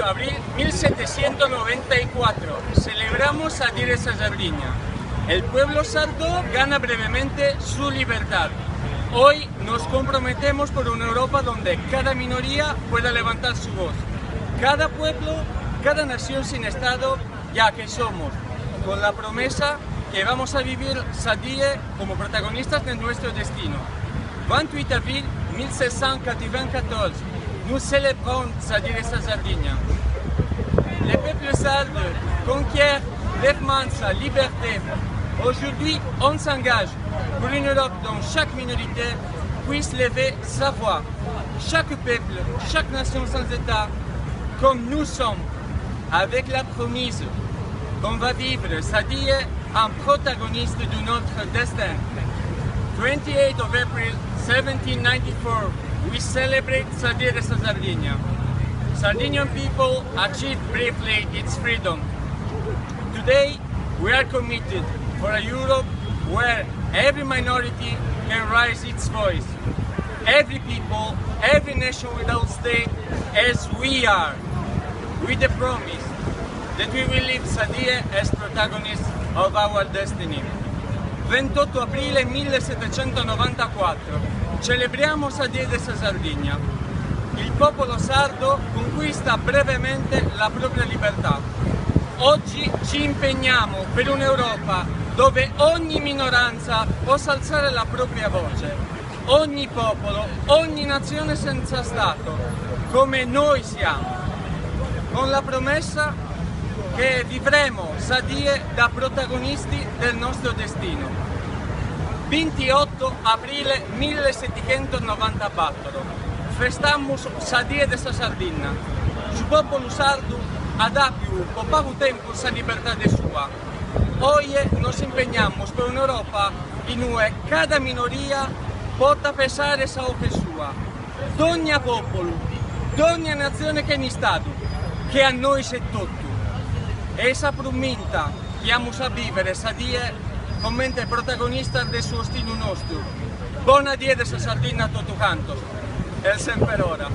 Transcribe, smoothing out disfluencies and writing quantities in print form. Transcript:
abril 1794, celebramos Sa Die de sa Sardigna. El pueblo sardo gana brevemente su libertad. Hoy nos comprometemos por una Europa donde cada minoría pueda levantar su voz. Cada pueblo, cada nación sin Estado, ya que somos, con la promesa que vamos a vivir Sa Die como protagonistas de nuestro destino. 28 avril 1794, nous célébrons Sa Die de sa Sardigna. Le peuple sarde conquiert brièvement sa liberté. Aujourd'hui, on s'engage pour une Europe dont chaque minorité puisse lever sa voix. Chaque peuple, chaque nation sans État, comme nous sommes, avec la promise qu'on va vivre Sa Die en protagoniste de notre destin. 28 of April 1794, we celebrate Sa Die de sa Sardigna. Sardinian people achieved briefly its freedom. Today, we are committed for a Europe where every minority can raise its voice. Every people, every nation without state, as we are, with the promise that we will live Sa Die as protagonists of our destiny. 28 aprile 1794, celebriamo Sa Die de sa Sardigna. Il popolo sardo conquista brevemente la propria libertà. Oggi ci impegniamo per un'Europa dove ogni minoranza possa alzare la propria voce, ogni popolo, ogni nazione senza Stato, come noi siamo, con la promessa che vivremo Sa Die da protagonisti del nostro destino. 28 aprile 1794, festamus Sa Die de sa Sardinna. Su populu sardu at apiu po pagu tempus sa libertade sua. Oje nos impegnamus pro un'Europa inue cada minoria potat pesare sa 'oche sua, dogna populu, dogna natzione chene istadu, che a nois etotu. E sa pruminta chi amus a bìvere sa die comente protagonistas de su ostinu nostru. Bona Die de sa Sardinna a totu cantos. E semper ora.